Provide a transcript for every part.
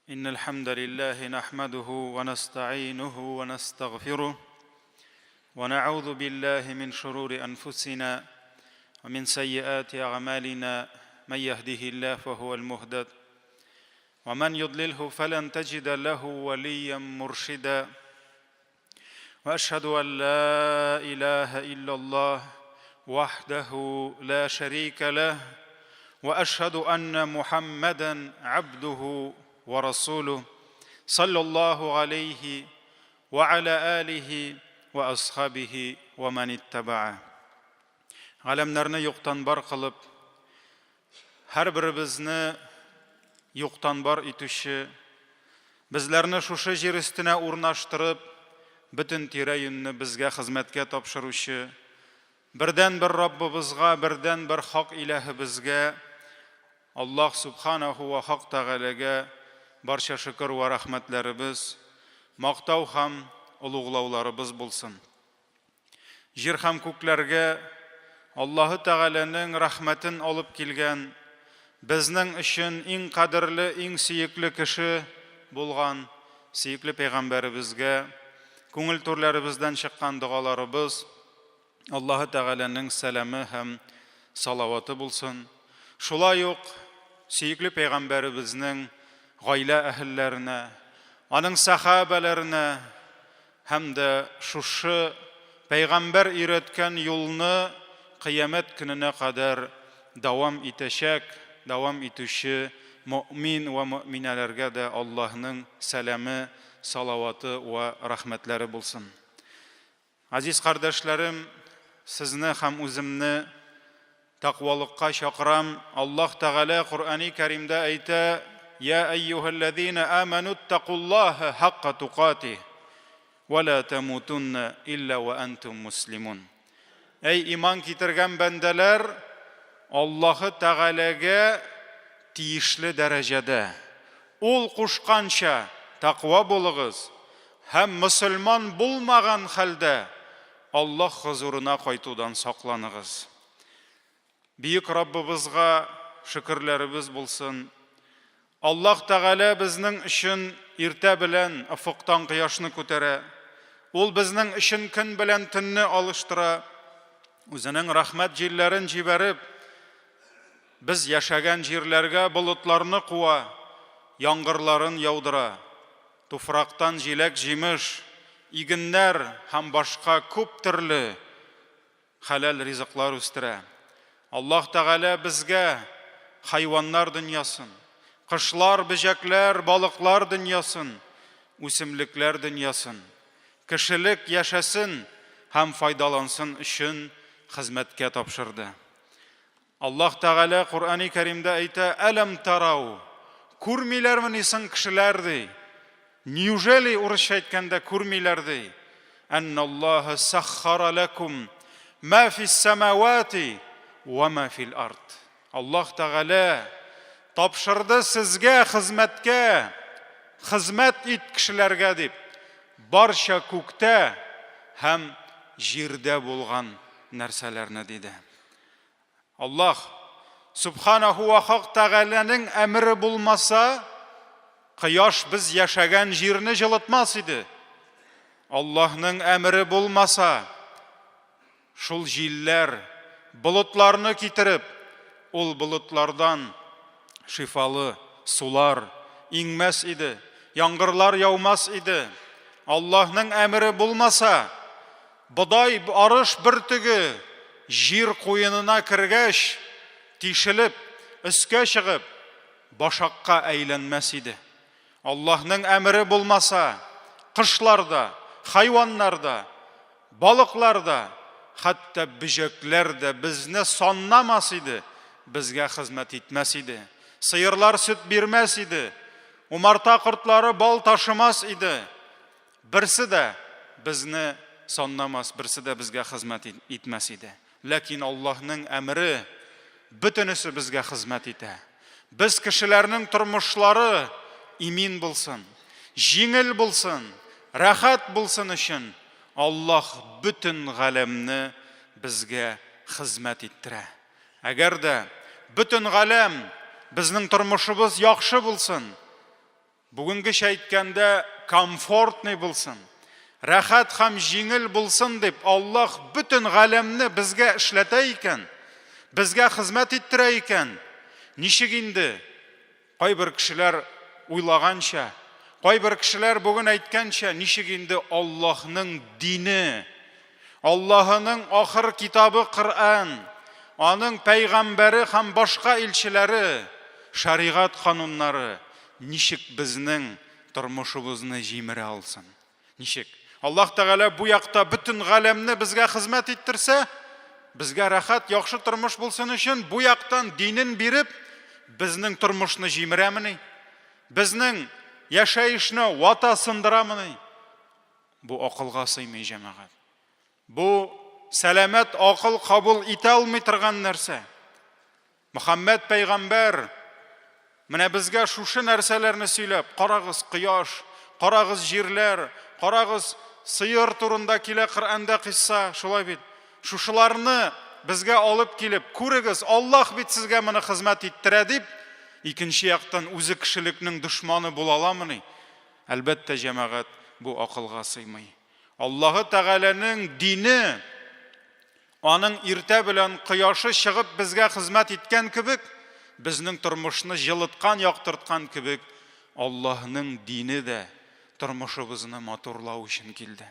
إن الحمد لله نحمده ونستعينه ونستغفره ونعوذ بالله من شرور أنفسنا ومن سيئات أعمالنا من يهده الله فهو المهتد ومن يضلله فلن تجد له وليا مرشدا واشهد ان لا اله الا الله وحده لا شريك له واشهد ان محمدا عبده ورسوله صلى الله عليه وعلى اله واصحابه ومن اتبعه Галәмнәрне юктан бар кылып, һәрберебезне юктан бар итүче, безләрне шушы җир өстенә урнаштырып, бөтен тирә-юньне безгә хезмәткә тапшыручы, бердәнбер Раббыбызга, бердәнбер хак иләһебезгә, Аллаһ Сүбхәнәһү вә Хак Тәгаләгә барча шөкер вә рәхмәтләребез, мактау һәм олуглауларыбыз булсын. Җир һәм күкләргә Аллаһы Тәгаләнең рәхмәтен алып килгән, безнең өчен иң кадерле, иң сөекле кеше булган сөекле пәйгамбәребезгә күңел түрләребездән чыккан догаларыбыз, Аллаһы Тәгаләнең сәламе һәм салаваты булсын. Шулай ук сөекле пәйгамбәребезнең гаилә әһелләренә, аның сәхабәләренә, Һәм дә шушы пәйгамбәр өйрәткән юлны кыямәт көненә кадәр дәвам итәчәк, дәвам итүче мөэмин вә мөэминәләргә дә Аллаһның сәламе, салаваты вә рәхмәтләре булсын. Газиз кардәшләрем, сезне һәм үземне тәкъвалыкка чакырам. Аллаһ Тәгалә Коръәни Кәримдә әйтә, Я әйюһәлләзина амәнуттакуллаһа хакка тукатих, вә ла тәмутунна илля вә әнтум муслимун. Әй иман китергән бәндәләр, Аллаһы Тәгаләгә тиешле дәрәҗәдә, Ул кушканча тәкъва булыгыз һәм мөселман булмаган хәлдә Аллаһ хозурына кайтудан сакланыгыз. Бөек Раббыбызга шөкерләребез булсын. Аллаһ Тәгалә безнең өчен иртә белән офыктан кояшны күтәрә. Ул безнең өчен көн белән төнне алыштыра. Үзенең рәхмәт җилләрен җибәреп, без яшәгән җирләргә болытларны куа, яңгырларын яудыра. Туфрактан җиләк-җимеш, игеннәр һәм башка күп төрле хәләл ризыклар үстерә. Аллаһ Тәгалә безгә хайваннар дөньясын, кошлар, бөҗәкләр, балыклар дөньясын, үсемлекләр дөньясын, кешелек яшәсен һәм файдалансын өчен хезмәткә тапшырды. Аллаһ Тәгалә Коръәни Кәримдә әйтә, Әләм тарау, күрмиләрмени соң кешеләр, ди. Неужели, урысча әйткәндә, күрмиләр, ди. Әнналлаһа саххара ләкум ма фис самавати ва ма фил ард. Аллаһ Тәгалә тапшырды сезгә хезмәткә, хезмәт ит кешеләргә дип, барча күктә һәм җирдә булган нәрсәләрне, диде. Аллаһ Субханаху ва Хак Тәгаләнең әмере булмаса, кояш без яшәгән җирне җылытмас иде. Аллаһның әмере булмаса, шул җилләр болытларны китереп, ул болытлардан шифалы сулар иңмәс иде, яңгырлар яумас иде. Аллаһның әмере булмаса, Бодай, арыш бөртеге җир куенына кергәч, тишелеп, өскә чыгып, башакка әйләнмәс иде. Аллаһның әмере булмаса, кошлар да, хайваннар да, балыклар да, хәтта бөҗәкләр дә безне саннамас иде, безгә хезмәт итмәс иде. Сыерлар сөт бирмәс иде, умарта кортлары бал ташымас иде. Берсе дә безне саннамас, берсе дә безгә хезмәт итмәс иде. Ләкин Аллаһның әмере бөтенесе безгә хезмәт итә. Без кешеләрнең тормышлары имин булсын, җиңел булсын, рәхәт булсын өчен Аллаһ бөтен галәмне безгә хезмәт иттерә. Әгәр дә бөтен галәм безнең тормышыбыз яхшы булсын, Бүгенгечә әйткәндә, комфортный булсын, рәхәт һәм җиңел булсын дип Аллаһ бөтен галәмне безгә эшләтә икән, безгә хезмәт иттерә икән, ничек инде кайбер кешеләр уйлаганча, кайбер кешеләр бүген әйткәнчә, ничек инде Аллаһның дине, Аллаһының ахыр китабы Коръән, аның пәйгамбәре һәм башка илчеләре, шәригать кануннары ничек безнең тормышыбызны җимерә алсын? Ничек? Аллаһ Тәгалә бу якта бөтен галәмне безгә хезмәт иттерсә, безгә рәхәт, яхшы тормыш булсын өчен бу яктан динен биреп, безнең тормышны җимерәмени? Безнең яшәешне вата сындырамыни? Бу акылга сыймый, җәмәгать. Бу сәламәт акыл кабул итә алмый торган нәрсә. Мөхәммәд пәйгамбәр менә безгә шушы нәрсәләрне сөйләп, карагыз кояш, карагыз җирләр, карагыз сыер турында килә Коръәндә кыйсса, шулай бит. Шушыларны безгә алып килеп, күрегез, Аллаһ бит сезгә моны хезмәт иттерә дип, икенче яктан үзе кешелекнең дошманы була аламыни? Әлбәттә, җәмәгать, бу акылга сыймый. Аллаһы Тәгаләнең дине, аның иртә белән кояшы чыгып безгә хезмәт иткән кебек, безнең тормышны җылыткан, яктырткан кебек, Аллаһының дине дә тормышыбызны матурлау өчен килде.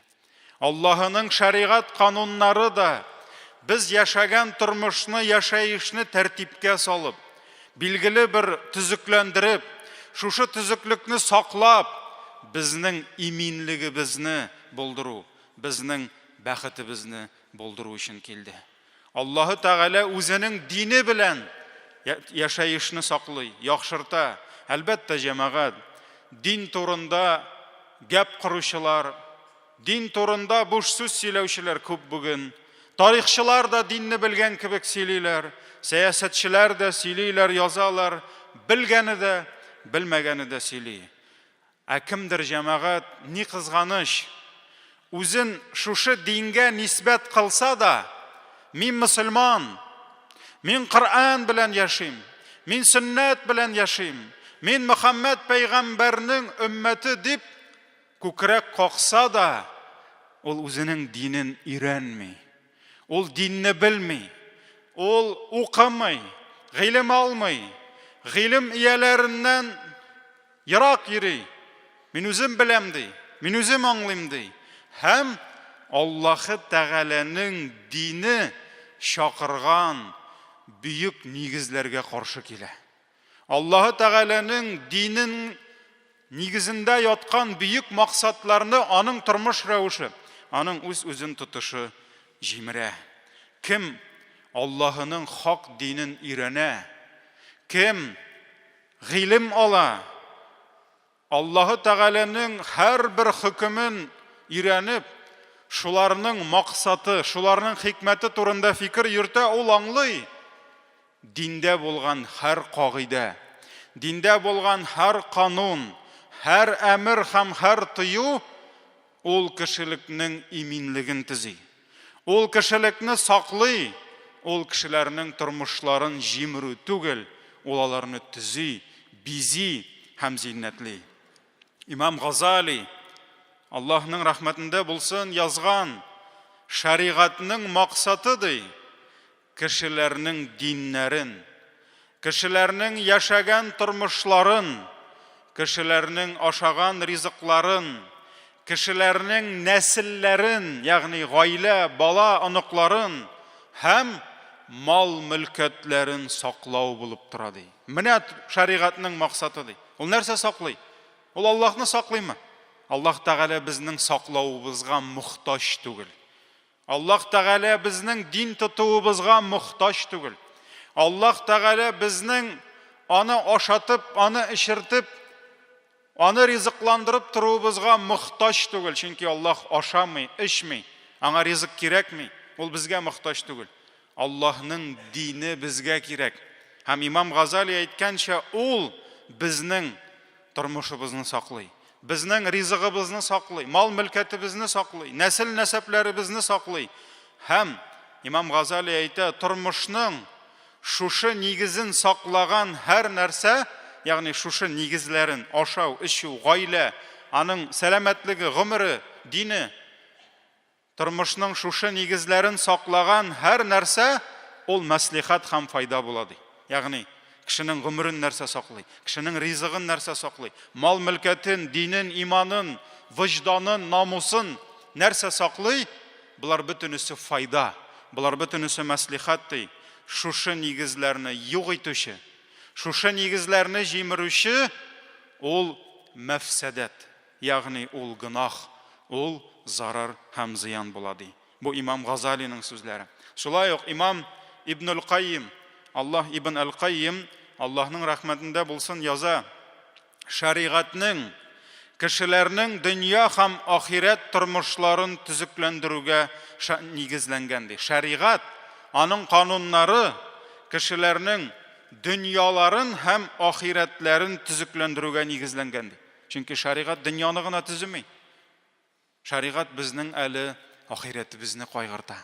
Аллаһының шәригать кануннары да без яшәгән тормышны, яшәешне тәртипкә салып, билгеле бер төзекләндереп, шушы төзеклекне саклап, безнең иминлегебезне булдыру, безнең бәхетебезне булдыру өчен килде. Аллаһы Тәгалә үзенең дине белән яшәешне саклый, яхшырта. Әлбәттә, җәмәгать, дин турында гәп коручылар, дин турында буш сүз сөйләүчеләр күп бүген. Тарихчылар да динне белгән кебек сөйлиләр, сәясәтчеләр дә сөйлиләр, язалар, белгәне дә, белмәгәне дә сөйли. Ә кемдер, җәмәгать, ни кызганыч, үзен шушы дингә нисбәт кылса да, мин мөселман, мин Коръән белән яшим, мин сөннәт белән яшим, мин Мөхәммәд пәйгамбәрнең өммәте дип күкрәк какса да, ул үзенең динен өйрәнми. Ул динне белми, ул укымый, гыйлем алмый, гыйлем ияләреннән Ерак йөри. Мин үзем беләм, ди. Мин үзем аңлыйм, ди. Һәм Аллаһы Тәгаләнең дине чакырган бөек нигезләргә каршы килә. Аллаһы Тәгаләнең динен нигезендә яткан бөек максатларны аның тормыш рәвеше, аның үз-үзен тотышы җимерә. Кем Аллаһының хак динен өйрәнә, кем Гыйлем ала, Аллаһы Тәгаләнең һәрбер хөкемен өйрәнеп, шуларның максаты, шуларның хикмәте турында фикер йөртә, ул аңлый, диндә булган һәр кагыйдә, диндә булган һәр канун, һәр әмер һәм һәр тыю Ул кешелекнең иминлеген төзи. Ул кешелекне саклый, ул кешеләрнең тормышларын җимерү түгел, ул аларны төзи, бизи һәм зиннәтли. Имам Газали, Аллаһның рәхмәтендә булсын, язган, Шәригатьнең максаты, ди, кешеләрнең диннәрен, кешеләрнең яшәгән тормышларын, кешеләрнең ашаган ризыкларын, кешеләрнең нәселләрен, ягъни гаилә, бала, оныкларын һәм мал-мөлкәтләрен саклау булып тора, ди. Менә шәригатьнең максаты, ди. Ул нәрсә саклый? Ул Аллаһны саклыймы? Аллаһ Тәгалә безнең саклавыбызга мохтаҗ түгел. Аллаһ Тәгалә безнең дин тотуыбызга мохтаҗ түгел. Аллаһ Тәгалә безнең аны ашатып, аны эчертеп, аны ризыкландырып торуыбызга мохтаҗ түгел, чөнки Аллаһ ашамый, эчми, аңа ризык кирәкми, ул безгә мохтаҗ түгел. Аллаһның дине безгә кирәк. Һәм Имам Газали әйткәнчә, ул безнең тормышыбызны саклый, безнең ризыгыбызны саклый, мал-мөлкәтебезне саклый, нәсел-нәсәпләребезне саклый. Һәм Имам Газали әйтә, тормышның шушы нигезен саклаган һәр нәрсә ягъни шушы нигезләрен, ашау, эчү, гаилә, аның сәламәтлеге, гомере, дине, тормышның шушы нигезләрен саклаган һәр нәрсә ул мәслихәт һәм файда була, ди. Ягъни, кешенең гомерен нәрсә саклый, кешенең ризыгын нәрсә саклый, мал-мөлкәтен, динен, иманын, вөҗданын, намусын нәрсә саклый, болар бөтенесе файда, болар бөтенесе мәслихәт, ди. Шушы нигезләрне юк итүче, шушы нигезләрне җимерүче ул мәфсәдәт. Ягъни ул гөнаһ, ул зарар һәм зыян була, ди. Бу имам Газалиның сүзләре. Шулай ук имам Ибнул Кайим, Аллаһ Ибн әл-Кайим, Аллаһның рәхмәтендә булсын, яза, Шәригатьнең кешеләрнең дөнья һәм ахирәт тормышларын төзекләндерүгә нигезләнгән, ди. Шәригать, аның кануннары кешеләрнең дөньяларын һәм ахирәтләрен төзекләндерүгә нигезләнгән, ди. Чөнки шәригать дөньяны гына төземи. Шәригать безнең әле ахирәтебезне кайгырта.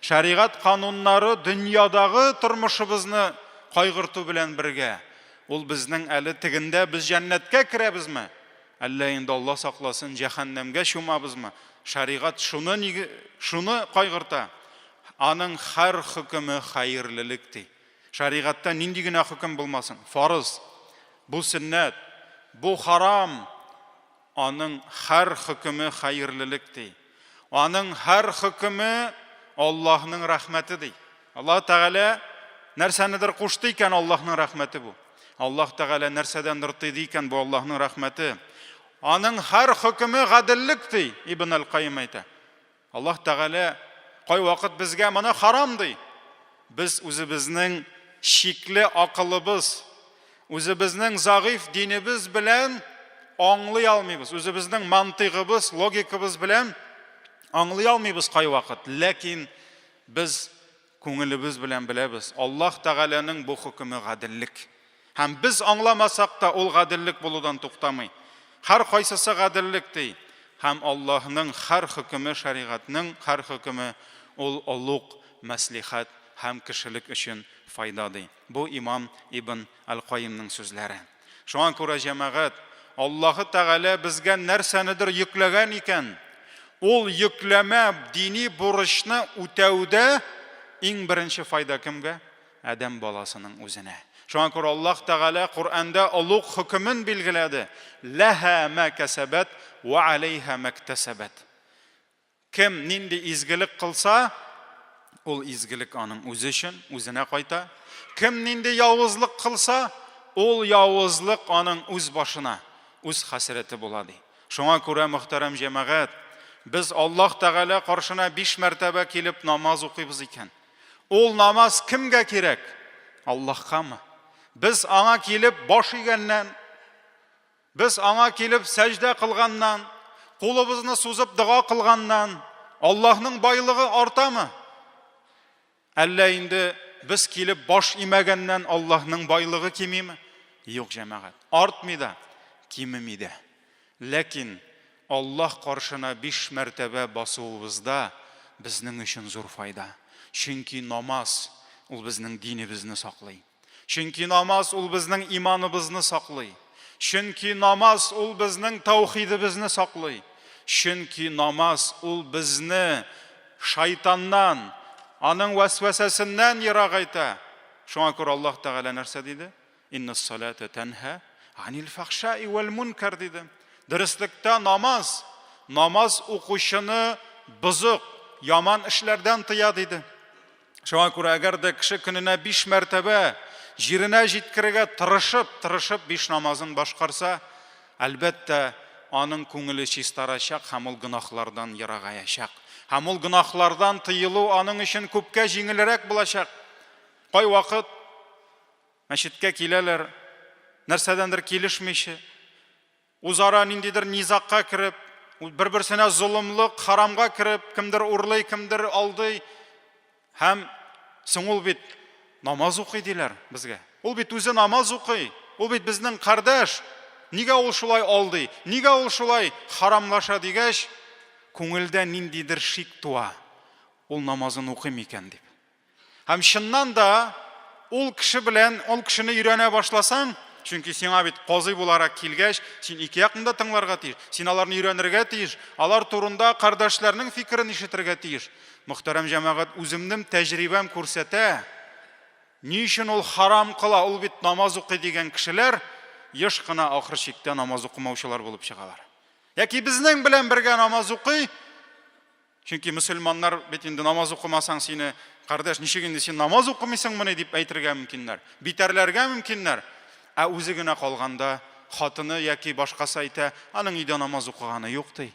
Шәригать кануннары дөньядагы тормышыбызны кайгырту белән бергә, ул безнең әле тегендә без җәннәткә керәбезме, әллә инде Алла сакласын, җәһәннәмгә чумабызмы? Шәригать шуны шуны кайгырта. Аның һәр хөкеме хәерлелек ди. Шәригатьтә нинди генә хөкем булмасын, фарыз, бу сөннәт, бу харам, аның һәр хөкеме хәерлелек ди. Аның һәр хөкеме Аллаһның рәхмәте ди. Аллаһ Тәгалә нәрсәнедер кушты икән, Аллаһның рәхмәте бу. Аллаһ Тәгалә нәрсәдәндер тыйды икән, бу Аллаһның рәхмәте. Аның һәр хөкеме гаделлек ди, Ибн әл-Кайим әйтә. Аллаһ Тәгалә кайвакыт безгә моны харам ди. Без үзебезнең чикле акылыбыз, үзебезнең зәгыйфь динебез белән аңлый алмыйбыз. Үзебезнең мантыйгыбыз, логикабыз белән аңлый алмыйбыз кайвакыт. Ләкин без Күңелебез белән беләбез, Аллаһ Тәгаләнең бу хөкеме гаделлек. Һәм без аңламасак та, ул гаделлек булудан туктамый. Һәркайсысы гаделлек, ди. Һәм Аллаһның һәр хөкеме, шәригатьнең һәр хөкеме, ул олуг мәслихәт һәм кешелек өчен файда, ди. Бу имам Ибн әл-Каимның сүзләре. Шуңа күрә, җәмәгать, Аллаһы Тәгалә безгә нәрсәнедер йөкләгән икән, ул йөкләмә дини бурычны үтәүдә иң беренче файда кемгә? Адәм баласының үзенә. Шуңа күрә Аллаһ Тәгалә Коръәндә олуг хөкемен билгеләде, Ләһә мә кәсәбәт вә аләйһә мәктәсәбәт. Кем нинди изгелек кылса, ул изгелек аның үзе өчен, үзенә кайта. Кем нинди явызлык кылса, ул явызлык аның үз башына, үз хәсрәте була, ди. Шуңа күрә, мөхтәрәм җәмәгать, без Аллаһ Тәгалә каршына биш мәртәбә килеп намаз укыйбыз икән, ул намаз кемгә кирәк? Аллаһкамы? Без аңа килеп баш игәннән, Без аңа килеп сәҗдә кылганнан, кулыбызны сузып дога кылганнан Аллаһның байлыгы артамы? Әллә инде без килеп баш имәгәннән Аллаһның байлыгы кимиме? Юк, җәмәгать. Артмый да, кимеми дә. Ләкин Аллаһ каршына биш мәртәбә басуыбызда безнең өчен зур файда. Чөнки намаз ул безнең динебезне саклый. Чөнки намаз ул безнең иманыбызны саклый. Чөнки намаз ул безнең таухидыбызны саклый. Чөнки намаз ул безне шайтаннан, аның вәсвәсәсеннән ерагайта. Шуңа күрә Аллаһ Тәгалә нәрсә диде? Инна салата тәнһа анил фахшаи вәл мункар диде. Дөреслектә намаз, намаз укучыны бозык, яман эшләрдән тыя диде. Шуңа күрә әгәр дә кеше көненә биш мәртәбә җиренә җиткерергә тырышып, тырышып биш намазын башкарса, әлбәттә, аның күңеле чистарачак һәм ул гөнаһлардан ерагаячак. Һәм ул гөнаһлардан тыелу аның өчен күпкә җиңелрәк булачак. Кайвакыт мәчеткә киләләр, нәрсәдәндер килешмичә, Үзара ниндидер низагка кереп, бер-берсенә золымлык, харамга кереп, кемдер урлый, кемдер алдый. Һәм соң ул бит намаз укый диләр безгә. Ул бит үзе намаз укый. Ул бит безнең кардәш. Нигә ул шулай алдый? Нигә ул шулай харамлаша дигәч, күңелдә ниндидер шик туа. Ул намазын укый микән дип. Һәм чыннан да ул кеше белән ул кешене өйрәнә башласаң, Чөнки сиңа бит казый буларак килгәч, син ике якны да тыңларга тиеш. Син аларны өйрәнергә тиеш. Алар турында кардәшләрнең фикерен ишетергә тиеш. Мөхтәрәм җәмәгать, үземнең тәҗрибәм күрсәтә, ни өчен ул харам кыла, ул бит намаз укый дигән кешеләр еш кына ахыр чиктә намаз укымаучылар булып чыгалар. Яки безнең белән бергә намаз укый, чөнки мөселманнар бит инде намаз укымасаң сине, кардәш, ничек инде син намаз укымыйсыңмыни дип әйтергә мөмкиннәр, битәрләргә мөмкиннәр. Ә үзе генә калганда хатыны яки башкасы әйтә, аның өйдә намаз укыганы юк ди.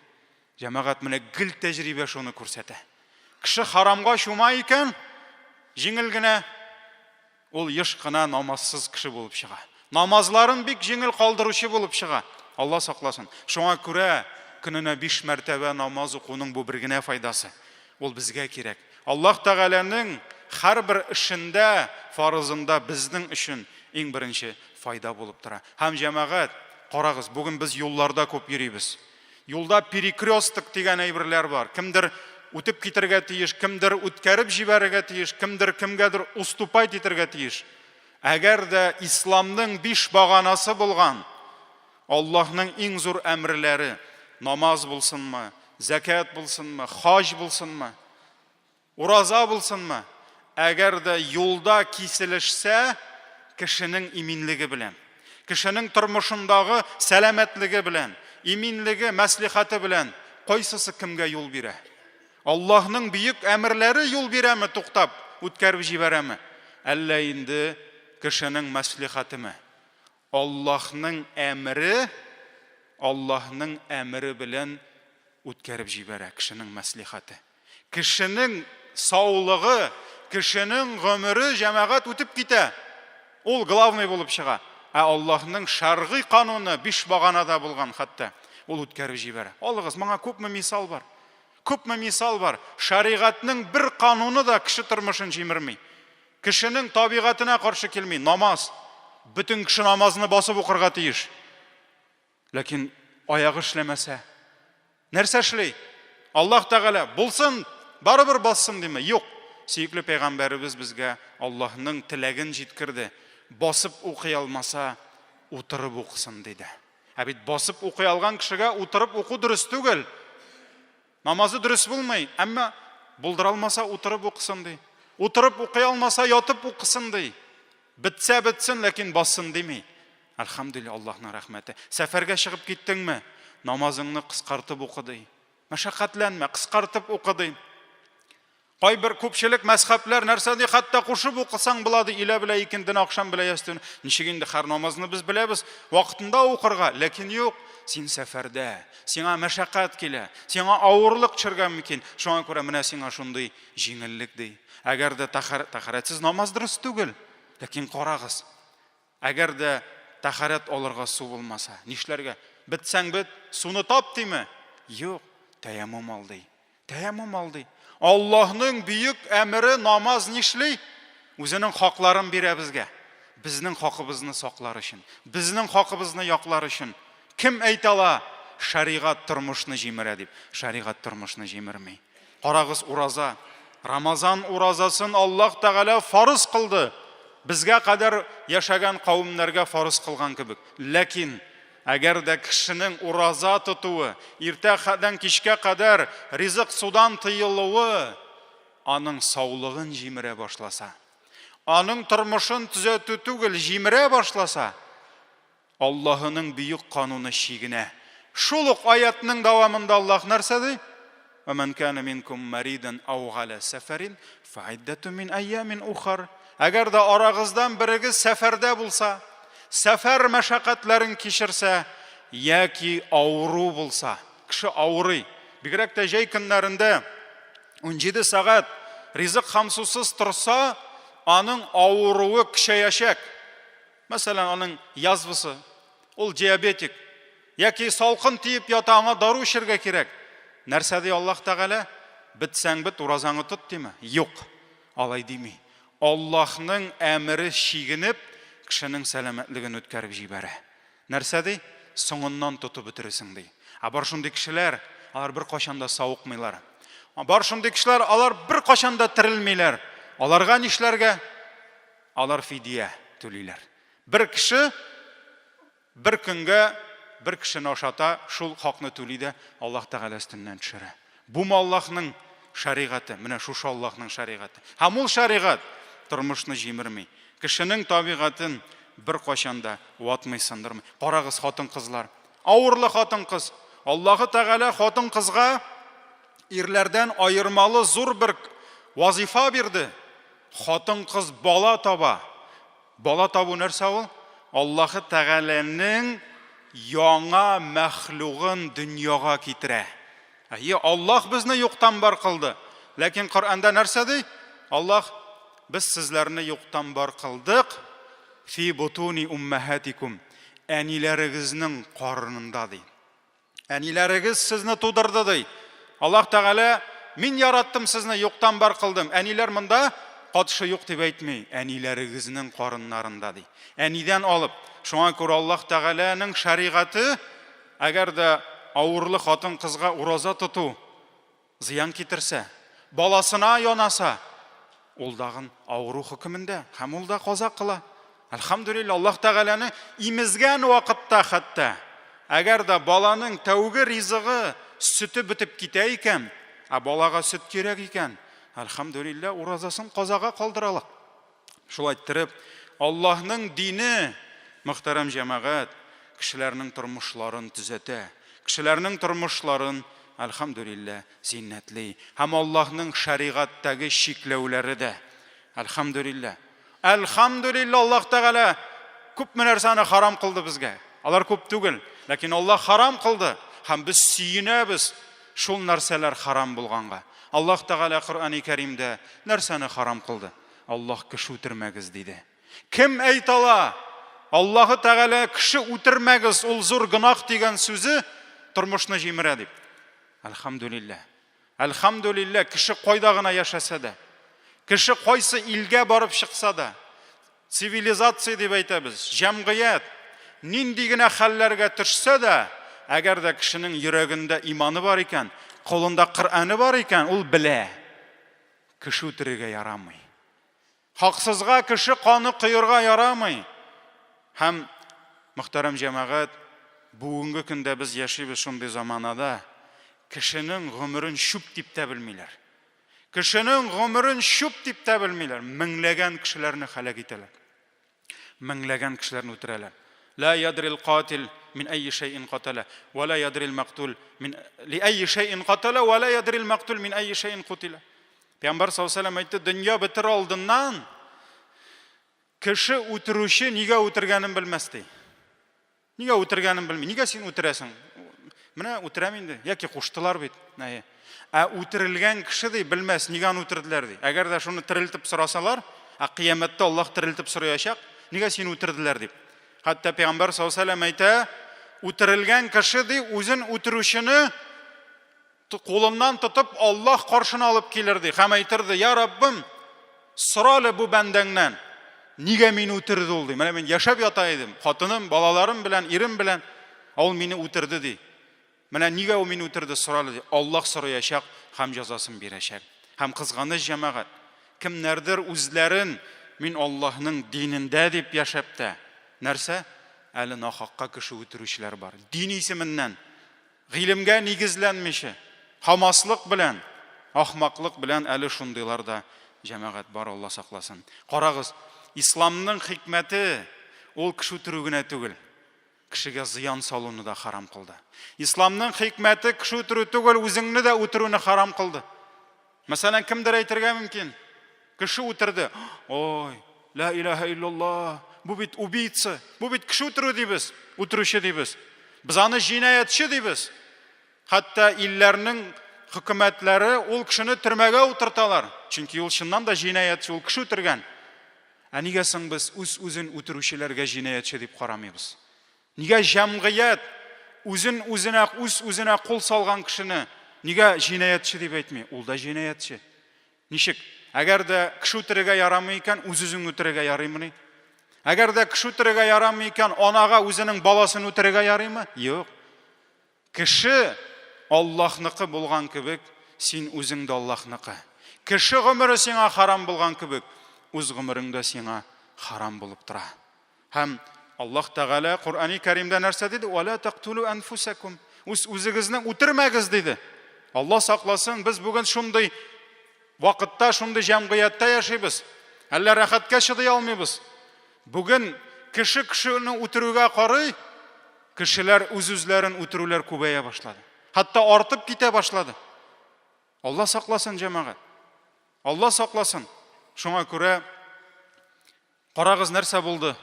Җәмәгать, менә гел тәҗрибә шуны күрсәтә. Кеше харамга чума икән, җиңел генә, ул еш кына намазсыз кеше булып чыга. Намазларын бик җиңел калдыручы булып чыга. Алла сакласын. Шуңа күрә көненә биш мәртәбә намаз укуның бу бер генә файдасы. Ул безгә кирәк. Аллаһ Тәгаләнең һәрбер эшендә, фарызында безнең өчен иң беренче файда булып тора. Һәм җәмәгать, карагыз, бүген без юлларда күп йөрибез. Юлда перекресток дигән әйберләр бар. Кемдер үтеп китергә тиеш, кемдер үткәреп җибәрергә тиеш, кемдер кемгәдер уступать итергә тиеш. Әгәр дә исламның биш баганасы булган Аллаһның иң зур әмерләре, намаз булсынмы, зәкят булсынмы, хаҗ булсынмы, Ураза булсынмы, әгәр дә юлда киселешсә, кешенең иминлеге белән, кешенең тормышындагы сәламәтлеге белән, иминлеге, мәслихәте белән кайсысы кемгә юл бирә? Аллаһның бөек әмерләре юл бирәме, туктап, үткәреп җибәрәме? Әллә инде кешенең мәслихәтеме? Аллаһның әмере Аллаһның әмере белән үткәреп җибәрә кешенең мәслихәте. Кешенең саулыгы, кешенең гомере җәмәгать үтеп китә. Ул главный булып чыга. Ә Аллаһның шәргый кануны биш баганада булган хәтта. Ул үткәреп җибәрә. Алыгыз, моңа күпме мисал бар. Күпме мисал бар. Шәригатьнең бер кануны да кеше тормышын җимерми. Кешенең табигатенә каршы килми. Намаз. Бөтен кеше намазны басып укырга тиеш. Ләкин аягы эшләмәсә, нәрсә эшли? Аллаһ Тәгалә булсын, барыбер бассын диме? Юк. Сөекле пәйгамбәребез безгә Аллаһның теләген җиткерде. Басып укый алмаса, утырып укысын диде. Ә бит басып укый алган кешегә утырып уку дөрес түгел. Намазы дөрес булмый, әмма булдыра алмаса утырып укысын ди. Утырып укый алмаса ятып укысын ди. Бетсә бетсен, ләкин бассын дими. Әлхәмдүлилләһ, Аллаһның рәхмәте. Сәфәргә чыгып киттеңме? Намазыңны кыскартып укы ди. Мәшәкатьләнмә, кыскартып укы ди. Кайбер күпчелек мәзхәбләр нәрсә ди, хәтта кушып укысаң була ди, илә белә икендене, ахшам белә ястүне. Ничек инде һәр намазны без беләбез, вакытында укырга, ләкин юк, син сәфәрдә, сиңа мәшәкать килә, сиңа авырлык төшергә мөмкин. Шуңа күрә менә сиңа шундый җиңеллек ди. Әгәр дә тәһарәтсез намаз дөрес түгел, ләкин карагыз, Әгәр дә тәһарәт алырга су булмаса, нишләргә? Бетсәң бет, суны тап диме? Юк, тәяммум ал ди. Тәяммум ал ди. Аллаһның бөек әмере намаз нишли? Үзенең хакларын бирә безгә. Безнең хакыбызны саклар өчен, безнең хакыбызны яклар өчен. Кем әйтә ала, шәригать тормышны җимерә дип? Шәригать тормышны җимерми. Карагыз, ураза. Рамазан уразасын Аллаһ Тәгалә фарыз кылды. Безгә кадәр яшәгән кавемнәргә фарыз кылган кебек. Ләкин әгәр дә кешенең ураза тотуы, иртәдән кичкә кадәр ризык судан тыелуы аның саулыгын җимерә башласа, аның тормышын төзәтү түгел, җимерә башласа, Аллаһының бөек кануны чигенә. Шул ук аятның дәвамында Аллаһ нәрсә ди? Ва ман кана минкум маридан ау галя сәфәрин фаиддату мин айямин ухар. Әгәр дә арагыздан берегез сәфәрдә булса, сәфәр мәшәкатьләрен кичерсә яки авыру булса, кеше авырый, бигрәк тә җәй көннәрендә 17 сәгать ризык һәм сусыз торса, аның авыруы көчәячәк. Мәсәлән, аның язвасы, ул диабетик, яки салкын тиеп ята, аңа дару эчәргә кирәк. Нәрсә ди Аллаһ Тәгалә? Бетсәң бет, уразаңны тот диме? Юк, алай дими. Аллаһның әмере чигенеп, кешенең сәламәтлеген үткәреп җибәрә. Нәрсә ди? Соңыннан тотып бетерерсең ди. Ә бар шундый кешеләр, алар беркайчан да савыкмыйлар. Бар шундый кешеләр, алар беркайчан да терелмиләр. Аларга нишләргә? Алар фидия түлиләр. Бер кеше Бер көнгә бер кешене ашата, шул хакны түли дә Аллаһ Тәгалә өстеннән төшерә. Бумы Аллаһның шәригате? Менә шушы Аллаһның шәригате. Һәм ул шәригать тормышны җимерми. Кешенең табигатен беркайчан да ватмый, сындырмый. Карагыз, хатын-кызлар. Авырлы хатын-кыз. Аллаһы Тәгалә хатын-кызга ирләрдән аермалы зур бер вазифа бирде. Хатын-кыз бала таба. Бала табу нәрсә ул? Аллаһы Тәгаләнең яңа мәхлугын дөньяга китерә. Әйе, Аллаһ безне юктан бар кылды. Ләкин Коръәндә нәрсә ди? Аллаһ, без сезләрне юктан бар кылдык, фи бутуни уммахатикум, әниләрегезнең карынында ди. Әниләрегез сезне тудырды, ди. Аллаһ Тәгалә, мин яраттым сезне, юктан бар кылдым. Әниләр монда катышы юк дип әйтми. Әниләрегезнең карыннарында, ди. Әнидән алып. Шуңа күрә Аллаһ Тәгаләнең шәригате, әгәр дә авырлы хатын-кызга ураза тоту зыян китерсә, баласына янаса, ул дагын авыру хөкемендә һәм ул да каза кыла. Әлхәмдүлилләһ, Аллаһ Тәгаләне имезгән вакытта хәтта, әгәр дә баланың тәүге ризыгы сөте бетеп китә икән, ә балага сөт кирәк икән, әлхәмдүлилләһ, уразасын казага калдыралык. Шулай иттереп, Аллаһның дине, мөхтәрәм җәмәгать, кешеләрнең тормышларын төзәтә, кешеләрнең тормышларын, әлхәмдүлилләһ, зиннәтли. Һәм Аллаһның шәригатьтәге чикләүләре дә, әлхәмдүлилләһ. Әлхәмдүлилләһ, Аллаһ Тәгалә күпме нәрсәне харам кылды безгә. Алар күп түгел, ләкин Аллаһ харам кылды һәм без сөенәбез шул нәрсәләр харам булганга. Аллаһ Тәгалә Коръәни Кәримдә нәрсәне харам кылды? Аллаһ кеше үтермәгез диде. Кем әйтә ала? Аллаһы Тәгалә кеше үтермәгез, ул зур гөнаһ дигән сүзе тормышны җимерә дип. Әлхәмдүлилләһ. Әлхәмдүлилләһ, кеше кайда гына яшәсә дә, кеше кайсы илгә барып чыкса да, цивилизация дип әйтәбез, җәмгыять нинди генә хәлләргә төшсә дә, әгәр дә кешенең йөрәгендә иманы бар икән, кулында Коръәне бар икән, ул белә. Кеше үтерергә ярамый. Хаксызга кеше каны коерга ярамый. Һәм, мөхтәрәм җәмәгать, бүгенге көндә без яшибез шундый заманада, кешенең гомерен чүп дип тә белмиләр. Кешенең гомерен чүп дип тә белмиләр. Меңләгән кешеләрне һәлак итәләр. Меңләгән кешеләрне үтерәләр. Ла ядрил катил мин әйи шәйин катала, ва ла ядрил мактул мин ли әйи шәйин катала, ва ла ядрил мактул мин әйи шәйин кутила. Пәйгамбәр саллаллаху алейһи әйтте, дөнья бетер алдыннан кеше үтерүче нигә үтергәнен белмәс ди. Нигә үтергәнен белми. Нигә син үтерәсең? Менә үтерәм инде. Яки куштылар бит. Әйе. Ә үтерелгән кеше ди белмәс, нигә аны үтерделәр ди. Әгәр дә шуны терелтеп сорасалар, ә кыямәттә Аллаһ терелтеп сораячак, нигә сине үтерделәр дип. Хәтта пәйгамбәр саллаллаһу алейһи ва сәлләм әйтә, үтерелгән кеше ди үзен үтерүчене Кулыннан тотып Аллаһ каршына алып килер ди һәм әйтер ди, Я Раббым, сора әле бу бәндәңнән, нигә мине үтерде ул ди. Менә мин яшәп ята идем, хатыным, балаларым белән, ирем белән, ә ул мине үтерде ди. Менә нигә ул мине үтерде, сора әле ди. Аллаһ сораячак һәм җәзасын бирәчәк. Һәм кызганыч җәмәгать, кемнәрдер үзләрен мин Аллаһның динендә дип яшәп тә, нәрсә? Әле нахакка кеше үтерүчеләр бар. Дин исеменнән Гыйлемгә нигезләнмичә, хамаслык белән, ахмаклык белән әле шундыйлар да җәмәгать бар, Алла сакласын. Карагыз, исламның хикмәте ул кеше үтерү генә түгел, кешегә зыян салуны да харам кылды. Исламның хикмәте кеше үтерү түгел, үзеңне дә үтерүне харам кылды. Мәсәлән, кемдер әйтергә мөмкин, кеше үтерде. Ой, ла илаһа иллаллаһ, бу бит убийца, бу бит кеше үтерү дибез, үтерүче дибез. Без аны җинаятьче дибез. Хәтта илләрнең хөкүмәтләре ул кешене төрмәгә утырталар. Чөнки ул чыннан да җинаятьче, ул кеше үтергән. Ә нигә соң без үз-үзен үтерүчеләргә җинаятьче дип карамыйбыз? Нигә җәмгыять үзен үзенә, үз-үзенә кул салган кешене нигә җинаятьче дип әйтми? Ул да җинаятьче. Ничек? Әгәр дә кеше үтерергә ярамый икән, үз-үзеңне үтерергә ярыймыни? Әгәр дә кеше үтерергә ярамый икән, анага үзенең баласын үтерергә ярыймы? Юк. Кеше Аллаһныкы булган кебек, син үзең дә Аллаһныкы. Кеше гомере сиңа харам булган кебек, үз гомерең дә сиңа харам булып тора. Һәм Аллаһ Тәгалә Коръәни Кәримдә нәрсә диде? Ва ла тактулу анфусакум. Үз үзегезне үтермәгез диде. Аллаһ сакласын, без бүген шундый вакытта, шундый җәмгыятьтә яшибез. Әллә рәхәткә чыдый алмыйбыз. Бүген кеше кешене үтерүгә карый, кешеләр үз-үзләрен үтерүләр күбәя башлады. Хәтта артып китә башлады. Алла сакласын, җәмәгать. Алла сакласын. Шуңа күрә карагыз, нәрсә булды?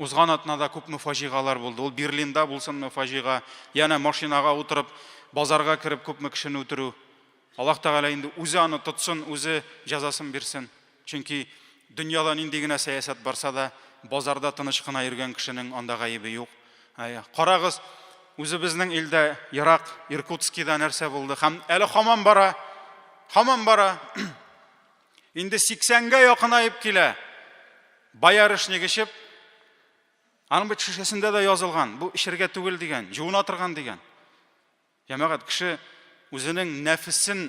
Узган атнада күпме фаҗигалар булды. Ул Берлинда булсынмы фаҗига, янә машинага утырып, базарга кереп күпме кешене үтерү. Аллаһ Тәгалә инде үзе аны тотсын, үзе җәзасын бирсен. Чөнки дөньяда нинди генә сәясәт барса да, базарда тыныч кына йөргән кешенең анда гаебе юк. Карагыз, үзебезнең илдә, ерак Иркутскида нәрсә булды һәм әле һаман бара, һаман бара. Инде 80-гә якынаеп килә. Боярышник эчеп, аның бит шешәсендә дә язылган, бу эчәргә түгел дигән, җуына торган дигән. Җәмәгать, кеше үзенең нәфесен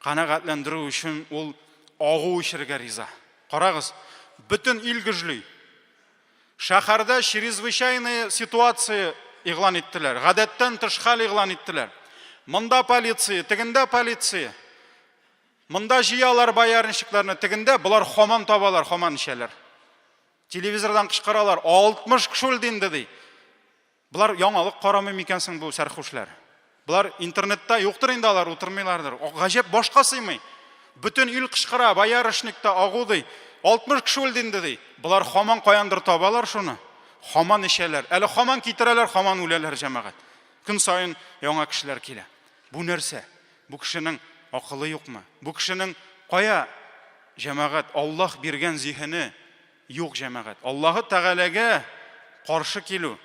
канәгатьләндерү өчен ул агу эчәргә риза. Карагыз, бөтен ил гөжли. Шәһәрдә чрезвычайная ситуация игълан иттеләр. Гадәттән тыш хәл игълан иттеләр. Монда полиция, тегендә полиция. Монда җыялар боярничекларны, тегендә болар хаман табалар, хаман эчәләр. Телевизордан кычкыралар, 60 кеше үлде инде ди. Болар яңалык карамый микән соң бу сәрхушләр? Болар интернетта юктыр инде алар, утырмыйлардыр. Гаҗәп башка сыймый. Бөтен ил кычкыра, боярышникта агу ди. 60 кеше үлде инде ди. Болар хаман каяндыр табалар шуны. Хаман эчәләр. Әле хаман китерәләр, хаман үләләр җәмәгать. Көн саен яңа кешеләр килә. Бу нәрсә? Бу кешенең акылы юкмы? Бу кешенең кая җәмәгать Аллаһ биргән зиһене? Юк, җәмәгать. Аллаһы Тәгаләгә каршы килү,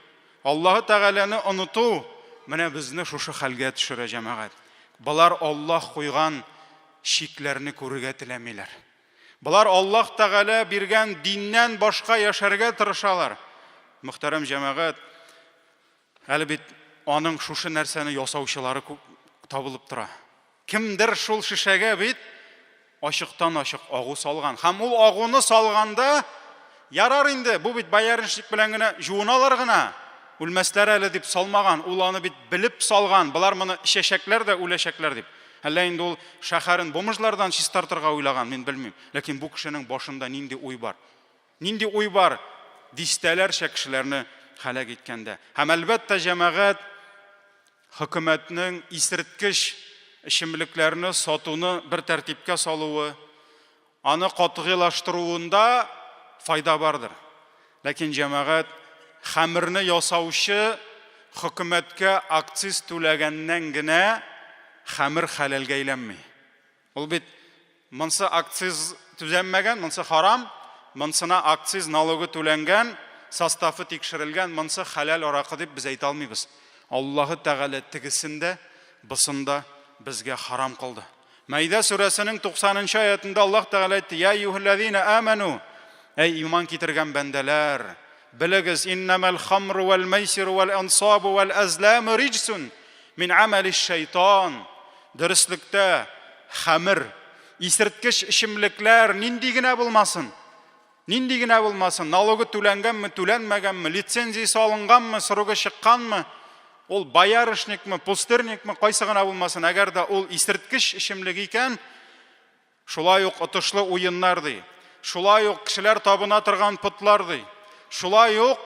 Аллаһы Тәгаләне оныту менә безне шушы хәлгә төшерә, җәмәгать. Болар Аллаһ куйган чикләрне күрергә теләмиләр. Болар Аллаһ Тәгалә биргән диннән башка яшәргә тырышалар. Мөхтәрәм җәмәгать, әле бит аның шушы нәрсәне ясаучылары күп табылып тора. Кемдер шул шешәгә бит ачыктан-ачык агу салган. Һәм ул агуны салганда, ярар инде, бу бит боярышник белән генә жуыналар гына, үлмәсләр әле дип салмаган. Ул аны бит белеп салган. Болар моны эчәчәкләр дә үләчәкләр дип. Әллә инде ул шәһәрен бомжлардан чистартырга уйлаган, мин белмим. Ләкин бу кешенең башында нинди уй бар? Нинди уй бар дистәләрчә кешеләрне һәлак иткәндә? Һәм әлбәттә, җәмәгать хөкүмәтнең исерткеч эчемлекләрне сатуны бер тәртипкә салуы, аны катгыйлаштыруында файда бардыр. Ләкин җәмәгать хәмерне ясаучы хөкүмәткә акциз түләгәннән генә хәмер хәләлгә әйләнми. Ул бит монсы акциз түзәнмәгән, монсы харам, монсына акциз налогы түләнгән, составы тикшерелгән, монсы хәләл аракы дип без әйтә алмыйбыз. Аллаһы Тәгалә тегесен дә, бысын да безгә харам кылды. Мәйдә сүрәсенең 90 нчы аятында Аллаһ Тәгалә әйтте: "Я әйюһәлләзина аману, әй иман китергән бәндәләр, белегез, иннәмәл хамру вәл мәйсиру вәл ансабу вәл әзламу риҗсун мин амәлиш шайтан. Дөреслектә, хәмер, исерткеч эчемлекләр нинди генә булмасын, нинди генә булмасын, налогы түләнгәнме, түләнмәгәнме, лицензиясе алынганмы, срогы чыкканмы, ул боярышникмы, пустырникмы, кайсы гына булмасын, әгәр дә ул исерткеч эчемлек икән, Шулай ук отышлы уеннар, ди. Шулай ук кешеләр табына торган потлар, ди. Шулай ук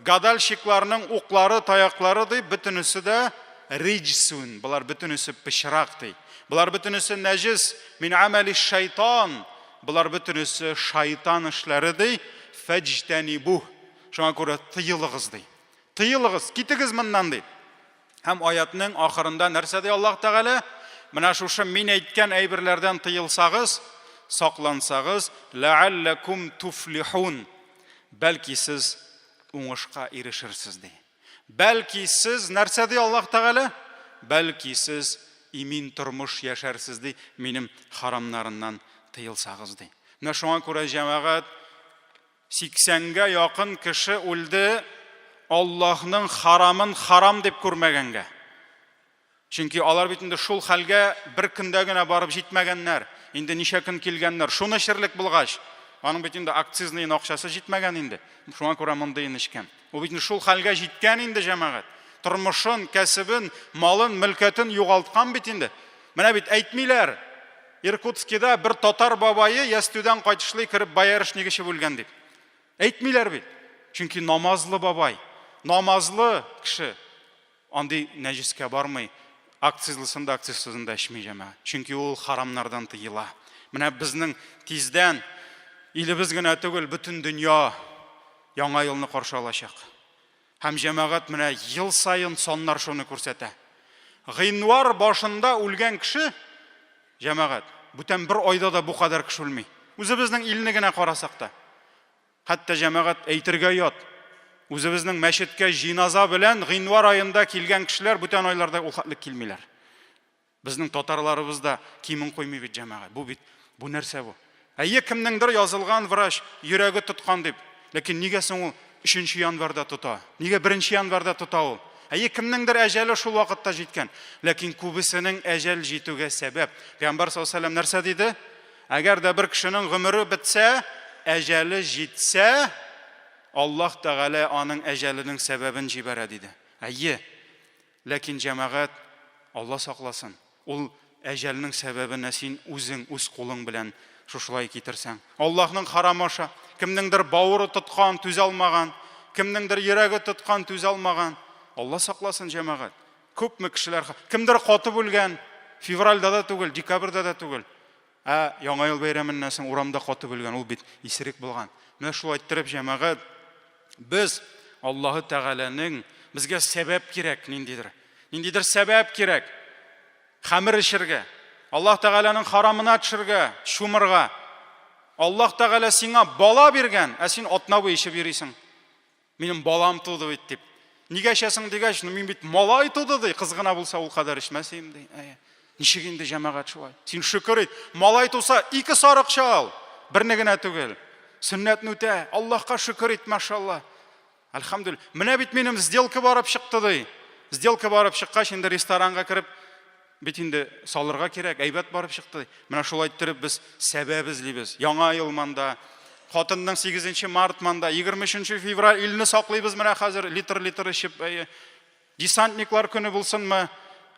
гадальщикларның уклары, таяклары, ди, бөтенесе дә риҗсүн, болар бөтенесе пычрак, ди. Болар бөтенесе нәҗес, мин амәли шайтан, болар бөтенесе шайтан эшләре, ди, фәҗтәнибу. Шуңа күрә тыелыгыз, ди. Тыелыгыз, китегез моннан, ди. Һәм аятның ахырында нәрсә ди Аллаһ Тәгалә? Менә шушы мин әйткән әйберләрдән тыелсагыз, саклансагыз, ләалләкум туфлихун. Бәлки сез уңышка ирешерсез ди. Бәлки сез нәрсә ди Аллаһ Тәгалә? Бәлки сез имин тормыш яшәрсез ди, минем харамнарыннан тыелсагыз ди. Менә шуңа күрә җәмәгать Сиксәнгә якын кеше үлде Аллаһның харамын харам дип күрмәгәнгә. Чөнки алар бит инде шул хәлгә бер көндә генә барып җитмәгәннәр. Инде ничә көн килгәннәр. Шуны эчерлек булгач. Аның бит инде акцизный акчасы җитмәгән инде. Шуңа күрә мондыен эчкән. Ул бит инде шул хәлгә җиткән инде, җәмәгать. Тормышын, кәсебен, малын, мөлкәтен югалткан бит инде. Менә бит әйтмиләр. Иркутскида бер татар бабае ястүдән кайтышлый кереп боярышник эчеп үлгән дип. Әйтмиләр бит. Чөнки намазлы бабай, намазлы кеше андый нәҗескә бармый, акцизлысын да, акцизсызын да эчми, җәмәгать. Чөнки ул харамнардан тыела. Менә безнең тиздән илебез генә түгел, бөтен дөнья Яңа елны каршы алачак. Һәм җәмәгать менә ел саен саннар шуны күрсәтә. Гыйнвар башында үлгән кеше, җәмәгать, бүтән бер айда да бу кадәр кеше үлми. Үзебезнең илне генә карасак та. Хәтта җәмәгать әйтергә ят. Үзебезнең мәчеткә җиназа белән гыйнвар аенда килгән кешеләр бүтән айларда ул хәтле килмиләр. Безнең татарларыбыз да кимен куймый бит, җәмәгать. Бу бит, бу нәрсә бу? Әйе, кемнеңдер язылган врач йөрәге тоткан дип. Ләкин нигә соң ул 3 январьда тота? Нигә 1 январьда тота ул? Әйе, кемнеңдер әҗәле шул вакытта җиткән. Ләкин күбесенең әҗәл җитүгә сәбәп. Пәйгамбәр саллаллаһу алейһи нәрсә диде? Әгәр дә бер кешенең гомере бетсә, әҗәле җитсә, Аллаһ Тәгалә аның әҗәленең сәбәбен җибәрә диде. Әйе, Ләкин, җәмәгать, Алла сакласын, ул әҗәлнең сәбәбенә син үзең үз кулың белән шушылай китерсәң. Аллаһның харамы аша кемнеңдер бавыры тоткан, түзә алмаган, кемнеңдер йөрәге тоткан, түзә алмаган. Алла сакласын, җәмәгать. Күпме кешеләр, кемдер катып үлгән, февральдә дә түгел, декабрьдә дә түгел. Ә Яңа ел бәйрәменнән соң урамда катып үлгән, ул бит исерек булган. Менә шулай иттереп, җәмәгать, без Аллаһы Тәгаләнең безгә сәбәп кирәк ниндидер. Ниндидер сәбәп кирәк. Хәмер эчергә, Аллаһ Тәгаләнең харамына төшергә, чумырга. Аллаһ Тәгалә сиңа бала биргән, ә син атна буе эчеп йөрисең. Минем балам туды бит дип. Нигә эчәсең дигәч, ну мин бит малай туды ди, кыз гына булса ул кадәр эчмәс идем ди. Әйе. Ничек инде җәмәгать шулай? Син шөкер ит. Малай туса, ике сарык чал. Берне генә түгел. Сөннәтне үтә. Аллаһка шөкер ит, машалла. Әлхәмдүлилләһ. Менә бит минем сделка барып чыкты ди. Сделка барып чыккач, инде ресторанга кереп, бит инде салырга кирәк, әйбәт барып чыкты. Менә шулай иттереп без сәбәп эзлибез. Яңа ел манда, хатынның 8 март манда, 23 февраль илне саклыйбыз менә хәзер литр-литр эчеп, әйе. Десантниклар көне булсынмы?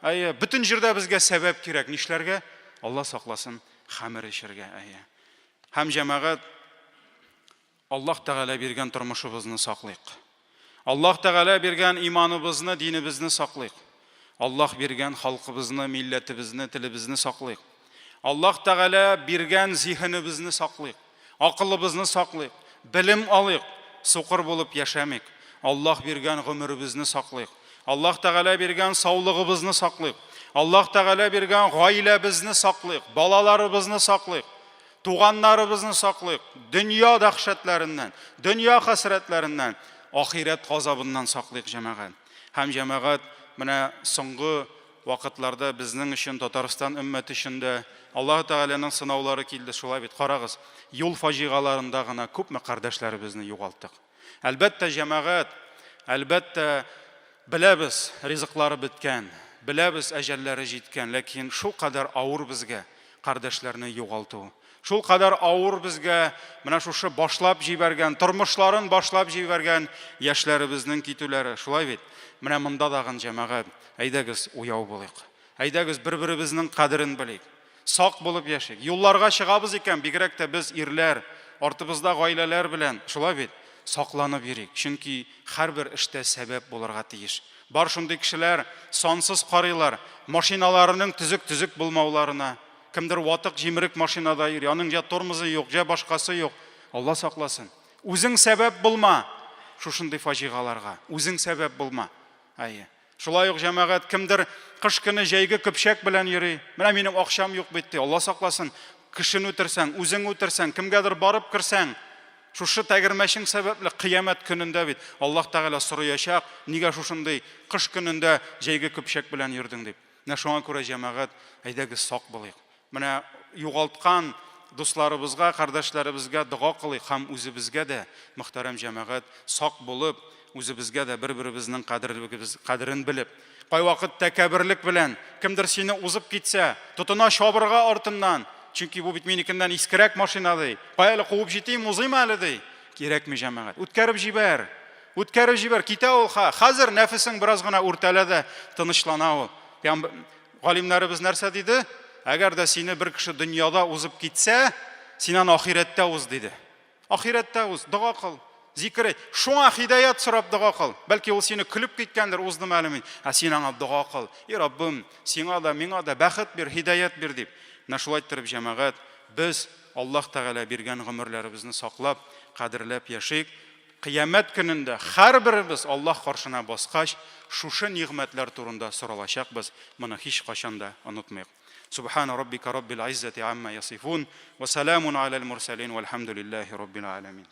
Әйе, бөтен җирдә безгә сәбәп кирәк. Нишләргә? Алла сакласын, хәмер эчергә, әйе. Һәм җәмәгать Аллаһ Тәгалә биргән тормышыбызны саклыйк. Аллаһ Тәгалә биргән иманыбызны, динебезне саклыйк. Аллаһ биргән халкыбызны, милләтебезне, телебезне саклыйк. Аллаһ Тәгалә биргән зиһенебезне саклыйк. Акылыбызны саклыйк. Белем алыйк, сукыр булып яшәмик. Аллаһ биргән гомеребезне саклыйк. Аллаһ Тәгалә биргән саулыгыбызны саклыйк. Аллаһ Тәгалә биргән гаиләбезне саклыйк, балаларыбызны саклыйк. Туганнарыбызны саклыйк, дөнья дәһшәтләреннән, дөнья хәсрәтләреннән, ахирәт газабыннан саклыйк, җәмәгать. Һәм җәмәгать, менә соңгы вакытларда безнең өчен, Татарстан өммәте өчен дә Аллаһы Тәгаләнең сынаулары килде, шулай бит, карагыз, юл фаҗигаларында гына күпме кардәшләребезне югалттык. Әлбәттә, җәмәгать, әлбәттә, беләбез, ризыклары беткән, беләбез, әҗәлләре җиткән, ләкин шулкадәр авыр безгә кардәшләрне югалту. Шулкадәр авыр безгә менә шушы башлап җибәргән, тормышларын башлап җибәргән яшьләребезнең китүләре. Шулай бит? Менә монда тагын, җәмәгать, әйдәгез, уяу булыйк. Әйдәгез, бер-беребезнең кадерен белик. Сак булып яшик. Юлларга чыгабыз икән, бигрәк тә без, ирләр, артыбызда гаиләләр белән, шулай бит? Сакланып йөрик, чөнки һәрбер эштә сәбәп булырга тиеш. Бар шундый кешеләр, сансыз карыйлар, машиналарының төзек-төзек булмауларына. Кемдер ватык, җимерек машинада йөри, аның җә тормозы юк, җә башкасы юк. Алла сакласын. Үзең сәбәп булма шушындый фаҗигаларга. Үзең сәбәп булма. Әйе. Шулай ук, җәмәгать, кемдер кыш көне җәйге көпчәк белән йөри. Менә минем акчам юк бит, ди. Алла сакласын, кешене үтерсәң, үзең үтерсәң, кемгәдер барып керсәң, шушы тәгәрмәчең сәбәпле кыямәт көнендә бит Аллаһ Тәгалә сорыячак, нигә шушындый кыш көнендә җәйге көпчәк белән йөрдең дип. Менә шуңа күрә, җәмәгать, әйдәгез сак булыйк. Менә югалткан дусларыбызга, кардәшләребезгә дога кылыйк һәм үзебезгә дә, мөхтәрәм җәмәгать, сак булып, үзебезгә дә бер-беребезнең кадерен белеп, кайвакыт тәкәбберлек белән кемдер сине узып китсә, тотына чабырга артыннан. Чөнки бу бит минекеннән искерәк машина, ди. Кая әле куып җитим, узыйм әле, ди. Кирәкми, җәмәгать. Үткәреп җибәр. Үткәреп җибәр, китә ул ха. Хәзер нәфесең бераз гына үртәлә дә тынычлана ул. Галимнәребез нәрсә диде? Әгәр дә сине бер кеше дөньяда узып китсә, син аны ахирәттә уз, диде. Ахирәттә уз, дога кыл, зикер әйт. Шуңа хидаят сорап дога кыл. Бәлки ул сине көлеп киткәндер, уздым әле мин. Ә син аңа дога кыл. И Раббым, сиңа да, миңа да бәхет бир, хидаят бир дип. Менә шулай иттереп, җәмәгать, без Аллаһ Тәгалә биргән гомерләребезне саклап, кадерләп яшик. Кыямәт көнендә һәрберебез Аллаһ каршына баскач, шушы нигъмәтләр турында соралачакбыз, моны һичкайчан да онытмыйк. Субхана раббика раббил иззәти амма ясифун, ва саламун аләл мурсалин, вәлхәмдүлилләһи раббил галәмин.